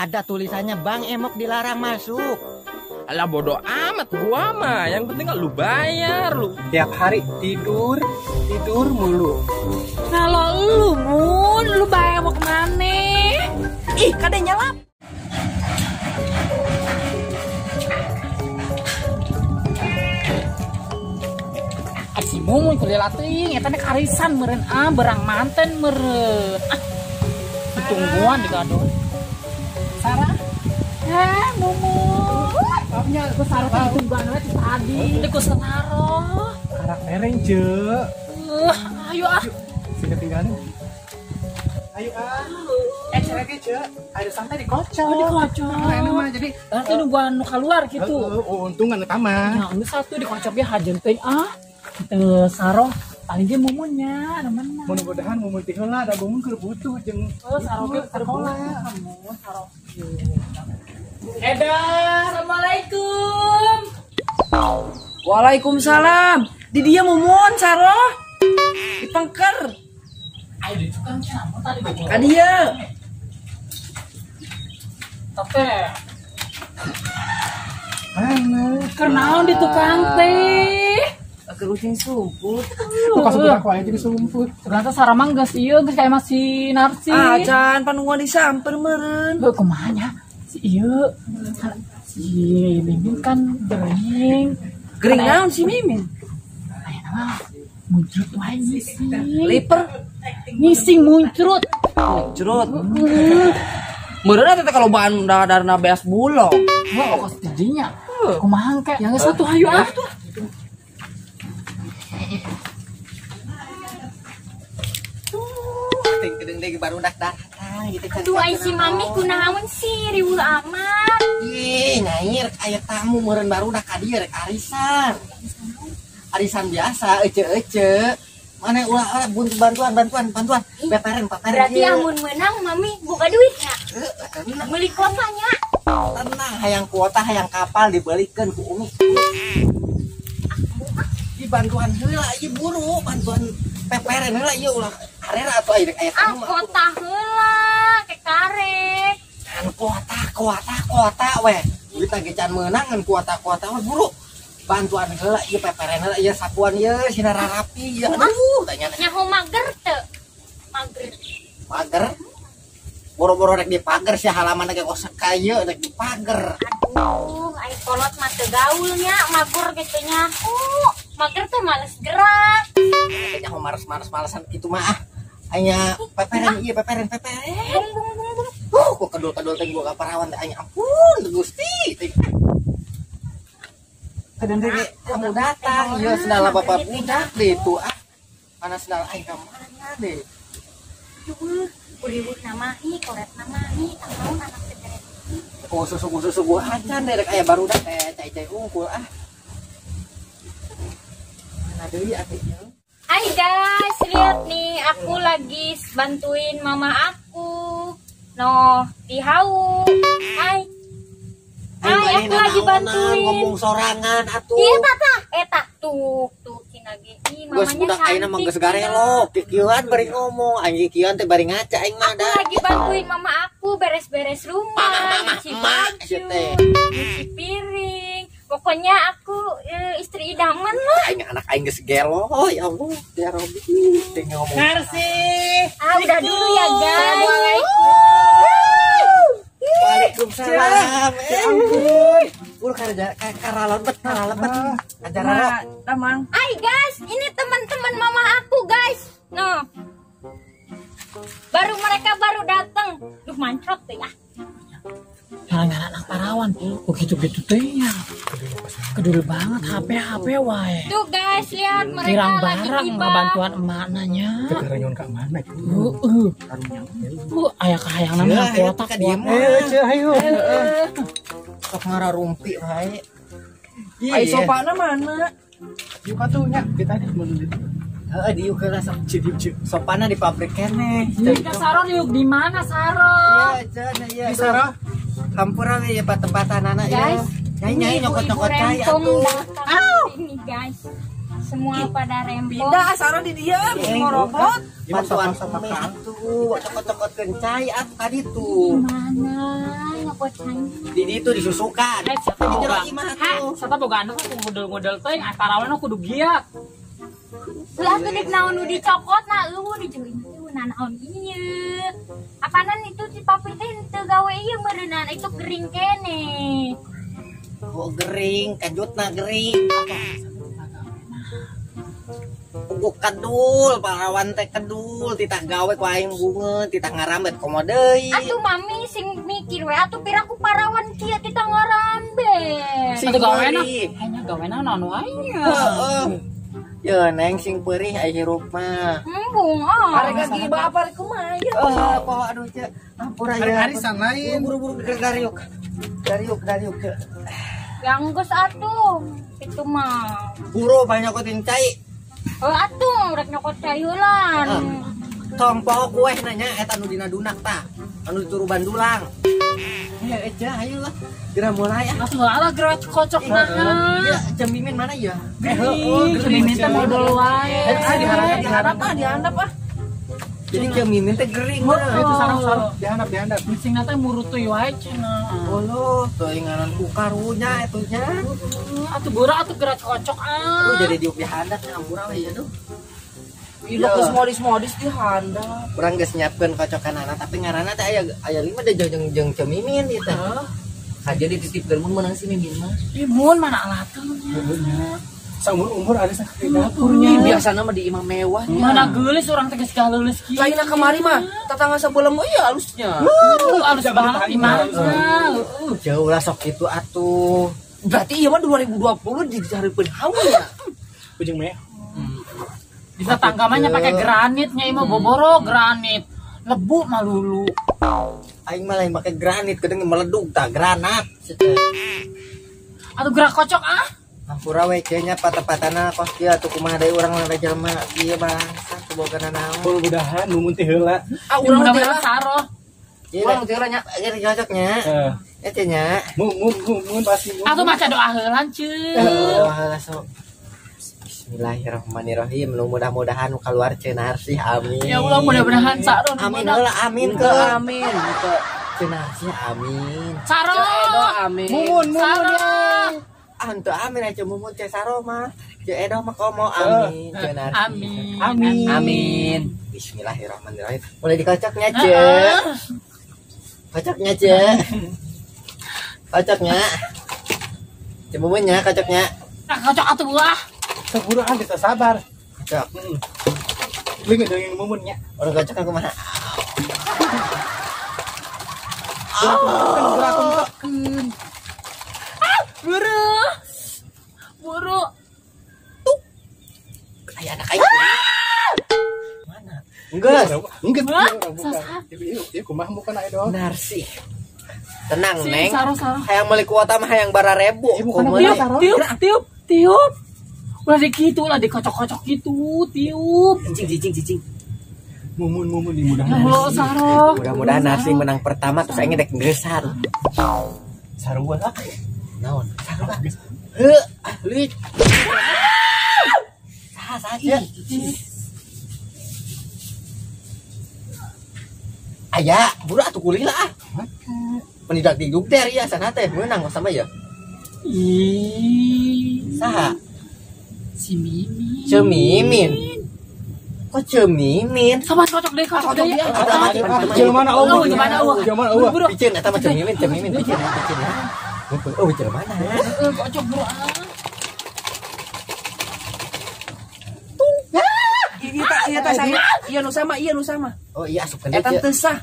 Ada tulisannya Bang Emok dilarang masuk. Alah bodoh amat gua mah, yang penting lu bayar lu. Tiap hari tidur, tidur mulu. Kalau lu Mun, lu bayar mau kemana? Ih, kadenya lap. Si Mumun kuliah latih, eta nek arisan meureun ah berang manten meureun. Ah, ditungguan digado. Sarah? Mumun. Papnya ku Sarah teh ditungguan we ti tadi. Teh ku Sarah. Karak mereng, Ceu. Ayo ah. Sini tinggalin. Ayo ah. Cerege, Ceu. Ayo santai dikocok. Oh, dikocok. Nah, enak mah jadi nanti nungguan nu keluar gitu. Untungan eta mah. Nah, geus satu dikocok ge hajeun teuing ah. Teu Saroh paling ge Mumunnya temen. Mudah-mudahan Mumun teh heula da Mumun keur butuh jeung Saroh ge sekolah. Mun Saroh. Edan, assalamualaikum. Waalaikumsalam. Di dia Mumun Saroh. Dipengker. Ayo di tukang cenah tadi gua. Ka dieu. Tete. Mana? Keur naon di tukang teh? Keur ucing sumput. Kok sumput aku aja jadi sumput. Ternyata Sarah mah geus ieu geus kayak masih Narsi. Ah, can panungguan disamper meureun. Heuh kumaha nya? Si ieu si Mimin kan gering. Gering naon si Mimin? Aya mah muncrut wae ngising. Liper ngising muncrut. Muncrut. Meureun eta teh kalobaan dadarna beas bulog. Wah, kok jadinya. Kumaha engke? Yang geus atuh hayu ah. Baru dak datang gitu kan. Aduh ai si mami kunaon sih riweuh amat. Ih, nyair aya tamu meureun baru dak ka dieu rek arisan. Arisan biasa ece-ece. Mana ulah bantuan bantuan bantuan. Peperen peperen. Berarti amun meunang mami buka duitnya. Heeh, meuli kuotanya. Tenang, hayang kuota hayang kapal dibelikeun ku Umi. Di bantuan heula ieu buru, bantuan peperen heula ieu ulah arera atuh aya aya tamu. Ah, kota heula ke karek. Kan kuota kuota kuota we. Duit lagi can meunang ngan kuota-kuota we buru. Bantuan heula ieu peperen heula ieu sapuan ieu sina rarapi ieu. Aduh, tanya. Nyaho mager teu? Mager. Mager. Boro-boro rek dipager sia halaman ge kos ieu rek dipager. Aduh, ai kolot mah teu gaul nya, mager kitu nya. Mager teh males gerak. Nyaho males-males-malesan kitu mah ah. Anya peperen ieu peperen peperen. Bung bung bung bung. Kok kedul-kedul teh gua ka parawan teh anya ampun Gusti. Kadang teh kamu datang ieu sendal bapak budak deh itu ah. Mana sendal aing ka mana deh. Duh, uriweuh namahi, koret namahi, tangnaon anak teh bere. Oh, susu-susu acan deh rek aya barudak teh cai-cai unggul ah. Mana deui atuh ieu. Hai guys, lihat nih aku lagi bantuin mama aku. Noh, di hau. Hai. Hai, aku lagi bantuin. Ngomong sorangan atuh. Iya, tata. Eta tuh, tuh cina ge. Ih, mamanya budak ayeuna mah geus garelo. Kikieuan bari ngomong, anjing kieuan teh bari ngaca aing mah da. Aku lagi bantuin mama aku beres-beres rumah, nyuci baju, nyuci piring. Pokoknya aku istri idaman lah. Aing anak aing geus gelo, ya Allah, ya Rabbi. Teh ngomong. Narsi. Ah, udah dulu ya, guys. Waalaikumsalam. Ya ampun. Ulah karalebet, karalebet. Ajaran Damang. Hai guys, ini teman-teman mama aku, guys. Noh. Baru mereka baru datang. Duh, mancrot deh ah. Gara-gara anak parawan begitu-gitu teh ya. Kedul banget HP-HP wae. Tuh guys, lihat mereka kirang lagi barang tiba. Bantuan emak nanya. Keur nyon ka mana? Heeh. Aya kahayang nama kuota kuota. Ayo. Sok ngararumpi wae. Ai sopana mana? Yuk atuh nya kita di menuju. Heeh, diuk heula sok sopana di pabrik keneh. Iya, Saron yuk di mana Saron? Iya, cenah ieu. Di Saron. Hampura we ya patempatan anak ya. Guys, nyai nyokot-nyokot cai atuh. Ini guys. Semua pada rempong. Pindah Saron di dieu mau robot. Bantuan sama atuh, cokot-cokotkeun cai atuh tadi tuh. Gimana? nyokot cai. Di ditu disusukan. Di jero imah tuh. Sata boga anak ku ngudel-ngudel teh parawan kudu giat. Lah atuh dik naon nu dicokot na eueuh di jero imah teh naon ieu. Apanan itu si papi teh teu gawe ieu meureunana itu gering kene. Oh gering, kajutna gering. Puguh kedul, parawan teh kedul, titah gawe ku aing bungeun, titah ngarambet komo deui. Atuh mami sing mikir we atuh piraku parawan kieu titah ngarambet. Atuh gawena, hanya gawena naon wae nya. Heeh. Ye neng sing peurih ai hirup mah. Embung ah. Arek gibah apa rek kumaha ieu? Oh, poho aduh ceu. Ampura ya. Arisan lain. Buru-buru dariuk. Dariuk, dariuk ceu. Yang geus atuh itu mah. Buru banyak kotin cai. Oh atuh rek nyokot cai heulan. Tong poho kueh nanya eta nu dina dunak tah. Anu dituruban dulang. Ya aja ayo lah. Geura mulai ah. Atuh lah geura kocok nah. Ya, Ceu Mimin mana ya? Heeh, Ceu Mimin teh modal wae. Diharap ah, dihandap ah. Jadi Ceu Mimin teh gering mah. Itu sarang-sarang dihandap dihandap. Sing teh murutuy wae cenah. Oloh, teuing ngaran ku karunya atuh nya. Atuh geura atuh geura kocok ah. Tuh jadi diuk dihandap nya ampura we ya duh. Ilok geus modis-modis dihandap. Urang geus nyiapkeun kocokanana tapi ngaranna teh aya aya 5 deh jeung jeung Ceu Mimin ieu teh. Kaje dititipkeun mun meunang si Mimin mah. Ih mun mana alateun. Saumur-umur arisan ke dapurnya. Biasana mah di imah mewah. Mana geulis urang teh geus galeulis kieu. Lainna kamari mah tetangga sabelah mah ieu alusnya. Alus banget imahna. Jauh lah sok kitu atuh. Berarti ieu mah 2020 dihareupeun hawa nya. Ujung meh. Di tetangga mah nya pakai granit nya imah boboro granit. Lebu malulu. Aing mah lain pakai granit kadang meledug tah granat. Atuh gerak kocok ah. Hampura we kieu nya patah-patana kos kieu atuh kumaha deui urang mah jelema ieu bangsa teu naon. Mudah-mudahan mumun teh heula. Ah urang teh heula saroh. Urang teh heula nya geus cocok nya. Heeh. Eta nya. Mum mum mum pasti mum. Atuh maca doa heula ceuk. Doa heula sok. Bismillahirrahmanirrahim. Lu mudah-mudahan nu kaluar Ceu Narsih amin. Ya Allah mudah-mudahan saroh. Amin heula amin ke. Amin ke Ceu Narsih amin. Saroh amin. Mumun mumun ya. Ah henteu amin aja mumun Ceu Saroh mah. Ceu Edoh mah komo amin Ceu Narsih. Amin. Amin. Amin. Bismillahirrahmanirrahim. Mulai dikocoknya Ceu. Kocoknya Ceu. Kocoknya. Ceu mumunnya kocoknya. Nah, kocok atuh buah. Seburu ah bisa sabar. Kocok. Lu ngedongeng mumunnya. Orang kocok aku mah. Ah, buru. Buru. Tuh. Kayak anak aing. Mana? Enggak. Enggak. Ieu kumaha muka na Edo. Narsih. Tenang, Neng. Saroh, saroh. Hayang meuli kuota mah hayang bararebu. Tiup, tiup, tiup, tiup. Ulah di kitu, ulah dikocok-kocok gitu, tiup. Cicing, cicing, cicing. Mumun, mumun, mudah-mudahan. Ya Allah, saroh. Mudah-mudahan Narsih menang pertama terus aing dek geusar. Sarua lah. Naon? Sarua. Heuh, ah leuit. Saha saha cenah? Aya, buru atuh kulih lah ah. Menidak digdug teh ya sana teh meunang kok sama ya. Ih. Saha? Si Mimin. Ceu Mimin. Kok Ceu Mimin? Sama kocok deh, kocok deh. Ceu mana eueuh? Ceu mana eueuh? Ceu mana eueuh? Piceun eta mah Ceu Mimin, Ceu Mimin, piceun, piceun. Oh, ceu mana? Heeh, kocok bro. Ini tak iya tak sama. Iya nu sama, iya nu sama. Oh iya asupkeun deui. Eta teu sah.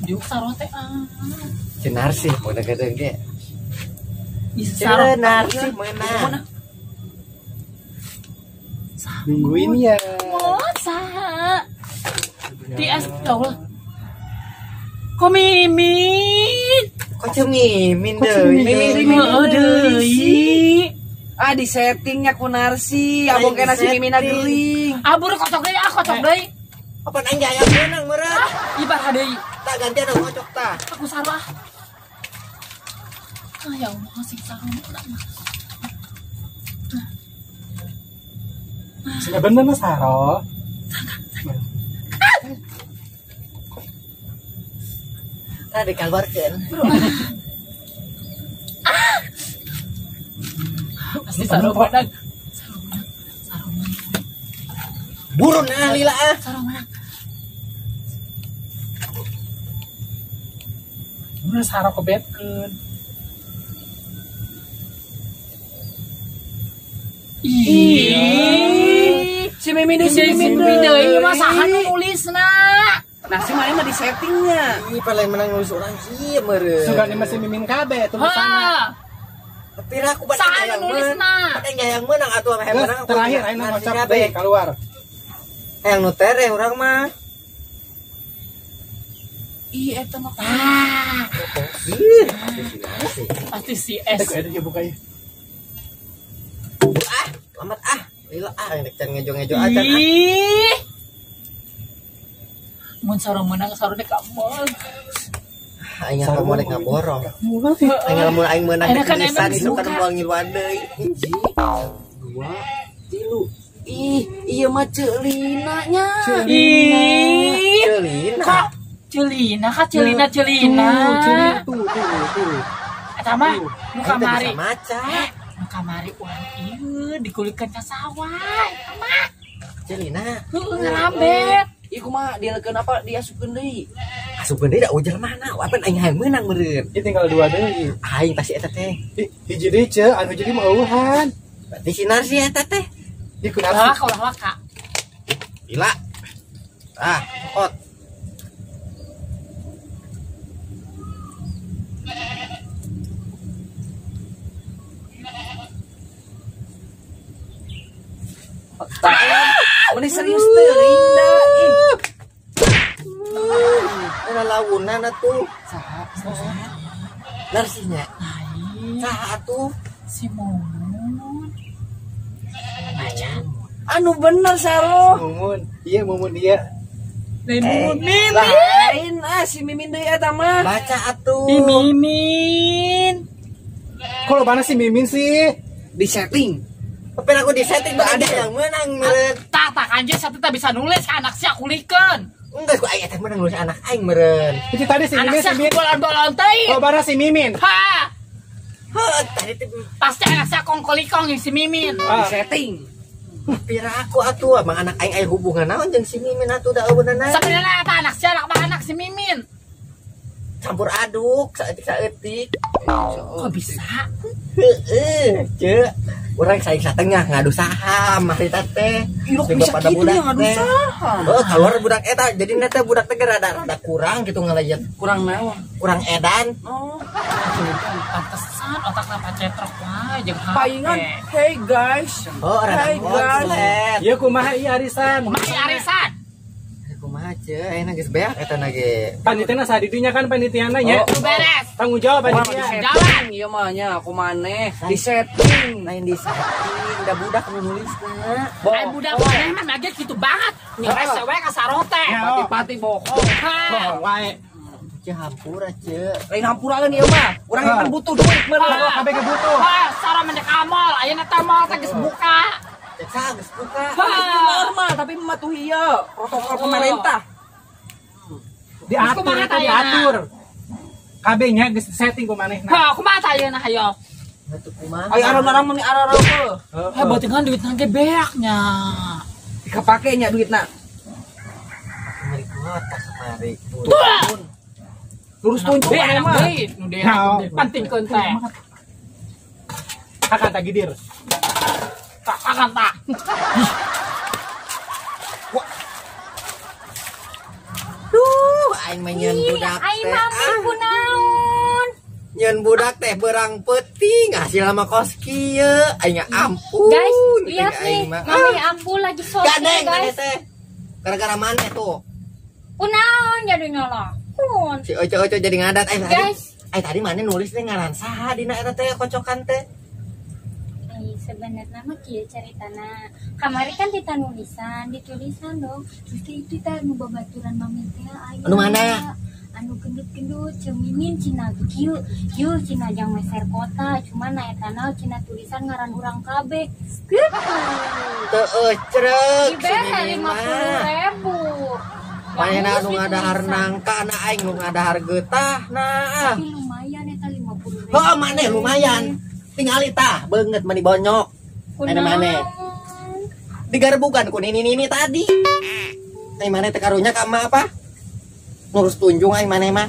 Diuk saroh teh ah. Ceu Narsih mun gede ge. Saroh Narsih meunang. Nungguin ya. Oh, saha? Di es Allah. Kok Mimin? Kok Ceu Mimin deui? Mimin deui. Ah di settingnya ku Narsih, abong kena si Mimina gering. Ah buru kocok deui, ah kocok deui. Apa aing aya meunang meureun? Ah, ibar deui. Tah gantian aku kocok tah. Aku salah. Ah ya Allah sing saroh. Sudah bener mah Saroh. Tah dikaluarkeun. Pasti saro menang. Burun ah lila ah. Saro menang. Mun saro kebetkeun. Ih, si Mimin deui, si Mimin deui mah saha nu nulisna? Nah, si mana mah di settingnya. Ih, paling menang nulis urang ieu meureun. Sugan mah si Mimin kabeh tulisanna. Tapi aku pada hayang nulisna. Pada hayang meunang atuh hayang meunang. Terakhir ayeuna ngocap deui keluar. Hayang nu tereh urang mah. Ih, eta mah. Ih, pasti si S. Eh, eta buka ieu. Ah, lambat ah. Lila ah rek can ngejo-ngejo acan ah. Ih. Mun saro meunang saro teh ka mall. Aing ka mall rek ngaborong. Aing lamun aing meunang tulisan isukan moal ngiluan deui. 1 2 3. Ih, ieu mah Celina nya. Ih, Celina. Kok Celina ka Celina Celina. Tuh, tuh. Eta mah nu kamari. Maca. Nu kamari urang ieu dikulikeun ka sawah. Eta mah Celina. Heueuh ngarambet. Ieu kumaha dialkeun apa diasupkeun deui? Asupkeun deui da ujar mana? Apan aing hayang meunang meureun. Ieu tinggal 2 deui. Aing pasti eta teh. Hiji deui ce, anu jadi mah eueuhan. Berarti sinar sih eta teh. Ieu kunaon? Ulah waka. Gila. Ah, cokot. Meni serius teuing da. Ih. Eta lawunan atuh. Saha? Narsihnya. Lain. Saha atuh? Si Mumun. Baca. Anu bener saro. Mumun. Iya Mumun iya. Lain Mumun Mimin. Lain ah si Mimin deui eta mah. Baca atuh. Si Mimin. Kalau mana si Mimin sih? Di setting. Tapi aku di setting ada yang menang meureun. Tah tah anjir satu tak bisa nulis anak sia kulikeun. Enggak ku aing teh menang nulis anak aing meureun. Itu tadi si Mimin si Mimin. Bolon-bolon teuing. Oh, bara si Mimin. Ha. Heuh, tadi teh pasti anak sia kongkolikong jeung si Mimin. Di setting. Pira aku atuh emang anak aing aya hubungan naon jeung si Mimin atuh da eueuneunna. Sebenarnya eta anak sia anak anak si Mimin. Campur aduk saeutik-saeutik. Kok bisa? Heeh, ceuk. Urang saing satengah ngadu saham harita teh. Bisa pada budak ya, ngadu saham. Oh, keluar budak eta jadi teh budak teh rada-rada kurang gitu ngalayan. Kurang naon? Kurang edan. Oh. Pantesan otakna pacetrok wae jeung HP. Paingan, hey guys. Oh, rada hey guys. Ieu kumaha ieu arisan? Kumaha arisan? Kumaha ce, ayeuna geus beak eta na ge. Panitiana sadidinya kan panitiana nya. Oh, beres. Tanggung jawab panitia. Jalan ieu mah nya kumaneh di setting. Lain di setting, da budak nu nulisna. Ai budak maneh mah nage kitu banget. Ngeres we ka sarote. Pati-pati bohong. Bohong wae. Ce hampura ce. Lain hampuraeun ieu mah. Urang kan butuh duit meureun. Kabeh ge butuh. Hah, saro mendek amol, ayeuna teh mall teh geus buka. Cek geus buka. Normal tapi mematuhi ieu protokol pemerintah. Diatur eta diatur. Kabeh nya geus setting ku manehna. Hah, kumaha tah ayeuna hayo? Atuh kumaha? Ayo arang-arang meni arang-arang heuh. Heh, beuteungan duitna ge beak nya. Dikapake nya duitna. Kamari kota kamari. Lurus tunjuk maneh mah. Nu deui pentingkeun teh. Akan tak gidir. Akan tak. Duh, aing mah nyeun budak teh. Aing mami kunaon? Nyeun budak teh berang peuting hasil mah kos kieu. Aing ampun. Guys, lihat nih, mami ampun lagi sosok guys. Teh. Gara-gara maneh tuh. Kunaon jadi nyolakun. Si Oco-oco jadi ngadat aing tadi. Guys. Aing tadi maneh nulis teh ngaran saha dina eta teh kocokan teh. Sebenarnya mah kieu caritana. Kamari kan kita nulisan, ditulisan dong. Terus teh itu teh nu babaturan mami teh aya. Anu mana? Anu gendut-gendut ceung Mimin cina kieu, kieu cina jang meser kota, cuman na etana cina tulisan ngaran urang kabeh. Gitu. Teu ecrek. Dibere 50.000. Manehna Geus nu ngadahar ditulisan. Nangka na aing nu ngadahar getah nah. Tapi lumayan eta 50 ribu. Heuh, maneh lumayan. Tingali tah beungeut mani bonyok. Kunaon? Maneh. Digarbukan ku nini-nini tadi. Ai maneh teh karunya ka emak apa? Ngurus tunjung ai maneh mah.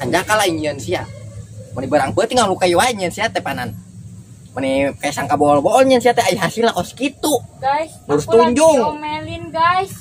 Anjaka lain nyieun sia. Mani barang peuting anu kayu wae nyieun sia teh panan. Mani kayak sangka bool-bool nyieun sia teh ai hasilna kos kitu. Guys, Ngurus aku lagi tunjung. diomelin, guys.